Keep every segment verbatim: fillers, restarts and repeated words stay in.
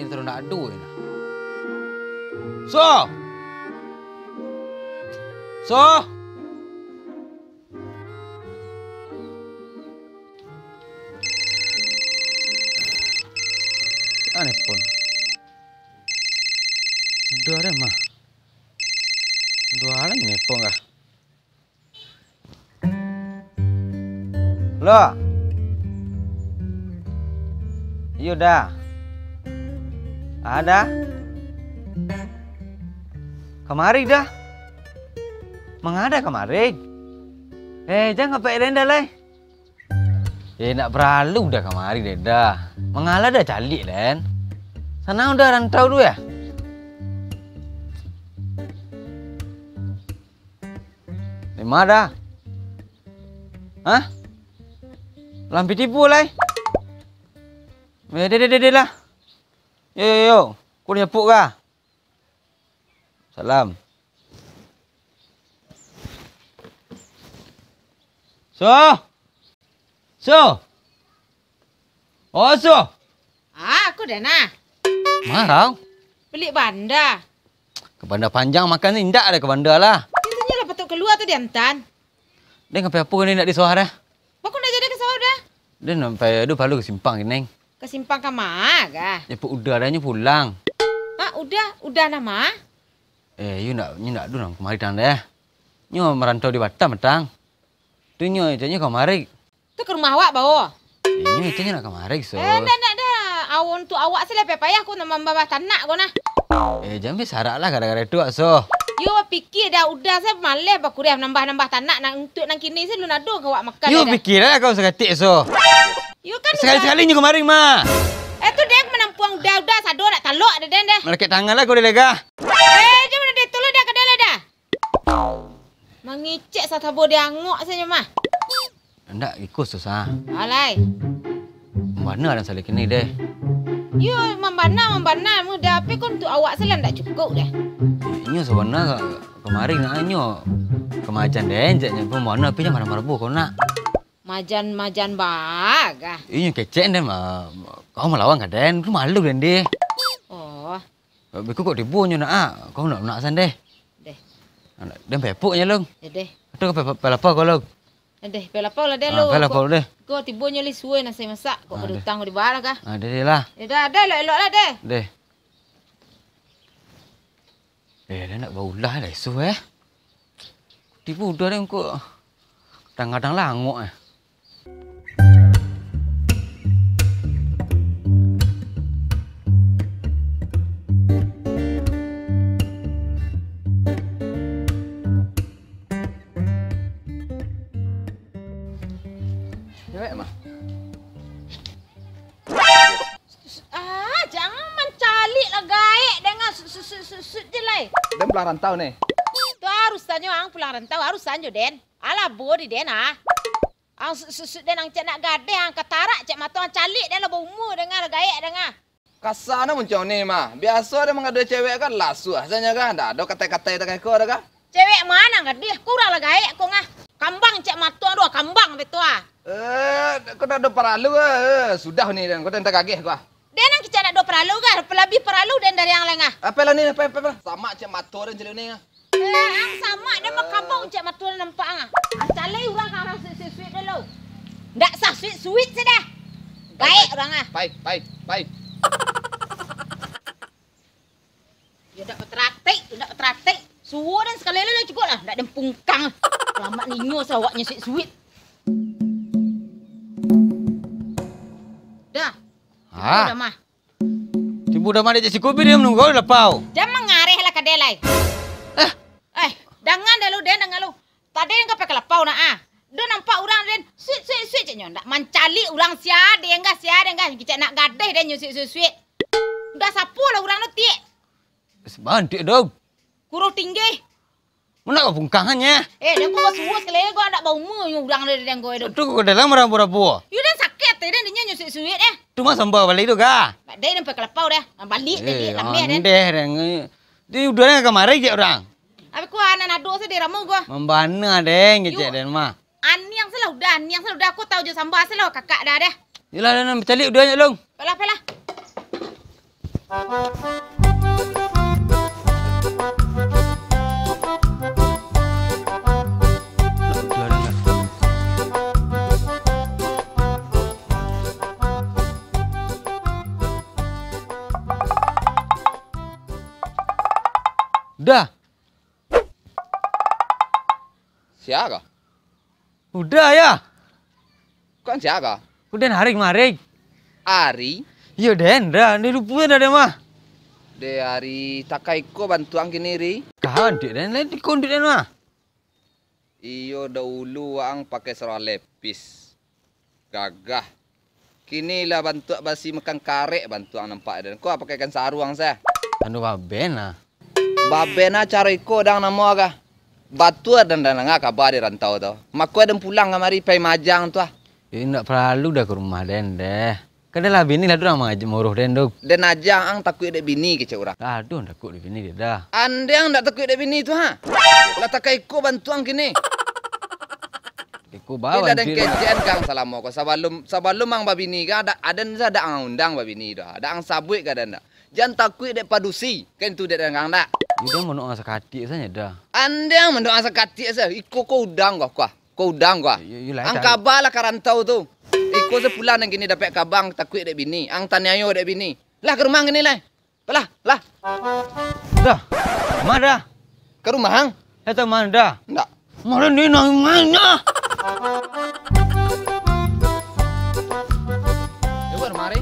Taruih ndak ado, nah. So! So! Sia nelpon? Udah deh, mah. Dua hari nelpon kah? Lo. Iyo, Da. Ada. Kamari, Da. Manga Da kamari? Eh, jan ngapek den, Da, lai. Eh, ndak paralu Da kamari, Da. Manga Da caliak den. Sanang Da rantau tu, yo? Di ma Da? Hah? Lah ampia tibo lai. Eh, deh, deh, deh, deh lah. Yo, yo, yo. Ko dijapuk kah? Salam. So. So. Oh, So. Ah, aku dah nah. Ma kau? Bali ka banda. Ka banda panjang makan ni, indak ado ka banda lah. Itu nyo lah patuik kalua tu diantan. Den, ngapo-ngapo ni ndak di sawah dah? Baa kok ndak jadi ka sawah dah? Den sampai ado paralu ka simpang kini. Ka simpang ka ma kah? Japuk Uda dah, nyo pulang. Ah, Uda, Uda nan ma? Eh, iyo ndak, nyo ndak ado nan kamari tang deh. Nyo marantau di Batam tang. Tu nyo, caknyo kamari. Tu ka rumah awak bao? Inyo itu nyo nak kamari, So. Eh, ndak, ndak, ndak. Awak tu awak se lah payah ko nak mambari tanak ko nah. Eh, jan basarak lah gara-gara tu, So. Yo bapikia dah, Uda se maleh bakureh nambah-nambah tanak nak untuak nan kini se alun ado ka awak makan. Yo bapikia lah kau saketek, So. Yo kan Uda. Sakali-sakali nyo kamari mah. Eh, tu deh manampuang Uda, Uda sado nak talok dah den deh. Malakek tangan lah kau deh lega. Eh, jan lah deh, tu lah dah, kadai lah dah. Mangecek satabo di angok sajo mah. Ndak, iko susah. Alai. Mambana dan salah kini deh. Yo, mambana, mambana, mudah api ko untuak awak salah ndak cukuik deh. Inyo sabana kamari nak inyo kamajan den, caknyo pun mambana api jan marah-marah bu kau nak. Majan-majan bagah. Inyo kecek den, ma-, kau malawan ka den, tu malu den deh. Oh. Beko kok tibo nyo nak, ah. Kau nak, nak san deh. Deh. Anak, den pepok nyo, Long. Ya deh. Atau kau pe-, pe-, pelapa kau, Long. Ya deh, pelapa lah deh, Ah, Long. Pelapa Kau, deh. Kau tibo nyo li suwe nasi masak. Kok Ah, pada deh. Utang kau di bawah lah kah? Ah, deh, deh lah. Ya dah, dah, elok-elok lah deh. Deh. Eh, dah nak baulah lah isu, eh. Tibo udah deh kok. Kadang-kadang lah angok, eh. Cewek mah. Ah, jangan mancaliak lah gaek danga, sut, sut, sut, sut, sut je lai. Den pulang rantau ni. Tu harus sanyo ang pulang rantau, harus sanyo den. Alah bo di den ah. Ang sut, sut, sut den ang cek nak gadeh, ang katarak cek mato ang caliak den lah baumua danga lah gaek danga. Kasa na muncau ni mah. Biaso den manggaduah cewek kan lasuah sanyo kan. Ndak ado katai-katai takah iko ado kah? Cewek ma nan gadih, kurang lah gaek ko ngah. Kambang cek mato ang doh, kambang betul ah. Eh, ko ndak ado paralu ah. Eh, sudah ni den, ko den tagageh ko ah. Den ang kicak ndak ado paralu kah? Labiah paralu den dari ang lai ngah. Apo lah ni, apo, apo, apo? Samak cek mato den caliak ni ngah. Eh, ang samak den mah kambang cek mato den nampak ang ah. Ang caliak urang ka arah suit-suit dulu. Ndak sah suit-suit sudah. Gaek urang ah. Pai, pai, pai. Yo ndak bataratik, yo ndak bataratik. Suo den sakali lai cukuik lah, ndak den pungkang. Lamak ninyo se awaknyo suit-suit. Dah. Ah. Udah mah. Tibo udah mah dek Cik Kubi, dia menunggu kau di lapau. Jan mangareh lah kadai lai. Eh. Eh, dangan deh lu, den, dangan lu. Tadi den ka pai ka lapau nak ah. Dah nampak urang den, suit, suit, suit, caknyo. Ndak mancaliak urang sia, den gah, sia, den gah. Kicak nak gadeh den nyo suit, suit, suit. Udah sapo lah urang tu, tik. Sebantik dong. Kuruih tinggi. Mana kau pungkangannyo? Eh, den ko basuo sakali ko ndak baumua nyo urang den ko tu. Tu kau dalam rabu-rabu. Yo den sakik ati den, den nyo suit-suit eh. Tu mah sambal balik tu kah? Ndak den pai ka lapau dah. Balik tadi lameh den. Ondeh den. Di udah den kamari je urang. Abih ko anak nado se di ramu ko. Mambana den kecek den mah. Aniang se lah udah, aniang se lah udah. Aku tau jo sambal se lah kakak dah deh. Yolah, dah, dah, bacaliak udah nyo, Long. Palah, palah. Dah. Sia ko? Udah, ya. Kan sia ko? Udah hari kemarin. Ari? Iyo, Den, dah. Ni lupa dah, Den, mah. De Ari, takai ko bantuak ang kini, Ri. Kawan, Dek, Den. Lain di konduk, Den, mah. Iyo, dahulu ang pakai sarawa lepis. Gagah. Kini lah bantuak basi makan karek bantuak ang nampak, Den. Ko pakaikan saruang, sah. Anu baben, ah. Baben, ah, caro iko dang namo kah? Batua den danga kaba di rantau tu. Mako den pulang kamari pai majang tu, ah. Indak paralu dah ka rumah den, deh. Kan lah bini lah tu urang mangajak mauruih den tu. Den aja ang takuik dek bini kecek urang. Aduh, takuik dek bini dia dah. Andeh ang ndak takuik dek bini tu, ha? Lah takai iko bantuang kini. Iko bawa. Bila den kecek ang salamo ko, sabalum, sabalum ang babini ka, ada, aden sa dak ang undang babini tu. Dak ang sabuik ka den dak. Jan takuik dek padusi, kan tu dek den ang dak. Udah mano ang sakatik saja dah. Andeh ang mano ang sakatik sa, iko ko udang ko, kuah. Ko udang ko, ah. Yo, yo, lah, ang kaba lah ka rantau tu. Iko sapulang nan kini dapek kaba ang takuik dek bini, ang taniayo dek bini. Lah ka rumah ang kini lai. Lah, lah. Dah. Ma dah? Ka rumah ang. Eh, tu ma dah? Ndak. Mari ni nang mana? Iwan mari.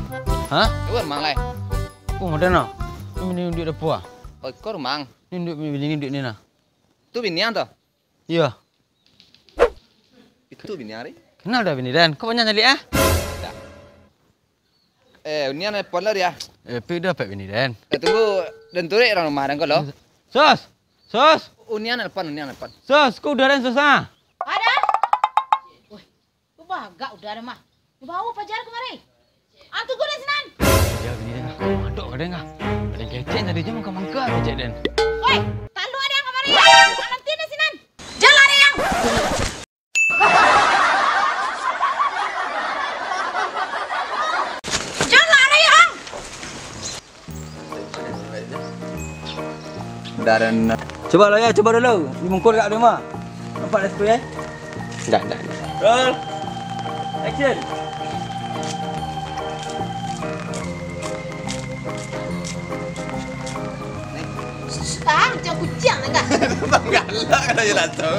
Hah? Iwan mang lai. Oh, ada nak. Ini duit apa? Oh, ko rumah ang. Ini duit, ini duit ni nah. Tu bini ang tu? Iyo. Itu bini ari? Kenal dah bini den. Kok banyak nyali ah? Dah. Eh, unian nelpon lah dia. Eh, pi dah pek bini den. Eh, tunggu, den turik orang rumah den ko lo. Sos! Sos! Unian nelpon, unian nelpon. Sos, kok udah den sos ah? Ada? Woi, kok bagak udah ada mah. Bawa pajar kemari. Ang tunggu di sinan. Dia bini den ah, madok ka den ah. Ada kecek tadi je mangka-mangka kecek den. Woi, talu ada yang kamari. Ang nanti di sinan. Jalan ada yang. Jalan ada yang. Dah, dah, dah. Cuba lo ya, cuba dulu. Di mungkul kat rumah. Nampak dah situ ya? Dah, dah, dah. Roll. Action. Ah, macam kucing lah kah? Bang galak kalau je lah tu.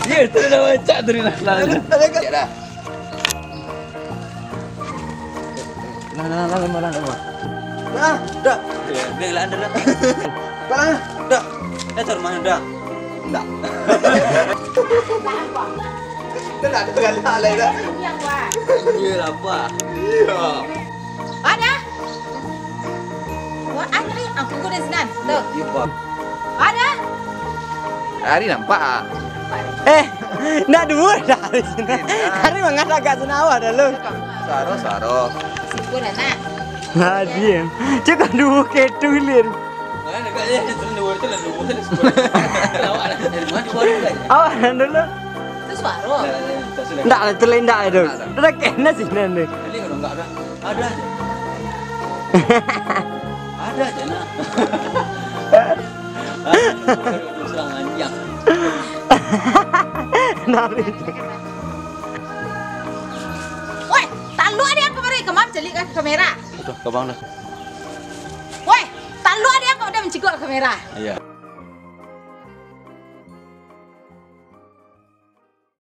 Ya, tu dah macam tu dah. Ya dah. Nah, nah, nah, nah, nah, nah. Nah, dah. Ya, dia lah anda dah. Dah, dah. Eh, taruh mana dah? Ndak. Dah, dah, dah, dah, dah, dah. Iya lah, Pak. Iya. Ada? Wah, ada ni. Aku guna sinan. Tuh. Iya, Pak. Ada? Ari nampak, ah. Eh, nak dua dah di sini. Ari mangatak kat sana awak dah lu. Saro, saro. Syukur lah, nak. Nah, diam. Cakap dua ketulir. Mana dekat je, dia turun dua, tu lah dua, tu lah sepuluh. Awak lah, dari mana dua ni, kan? Awak yang dulu. Tu suara. Dah, dah, dah, tak sudah. Ndak lah, tu lain ndak tu. Ndak, ndak. Dah kena sih, nanti. Beli kalau enggak dah. Ada aja. Ada aja, nak. Serang anjing. Nari. Woi, talu ada yang kemarin, kemam celik kan kamera. Udah, kabang dah. Woi, talu ada yang kau udah mencigok kamera. Iya.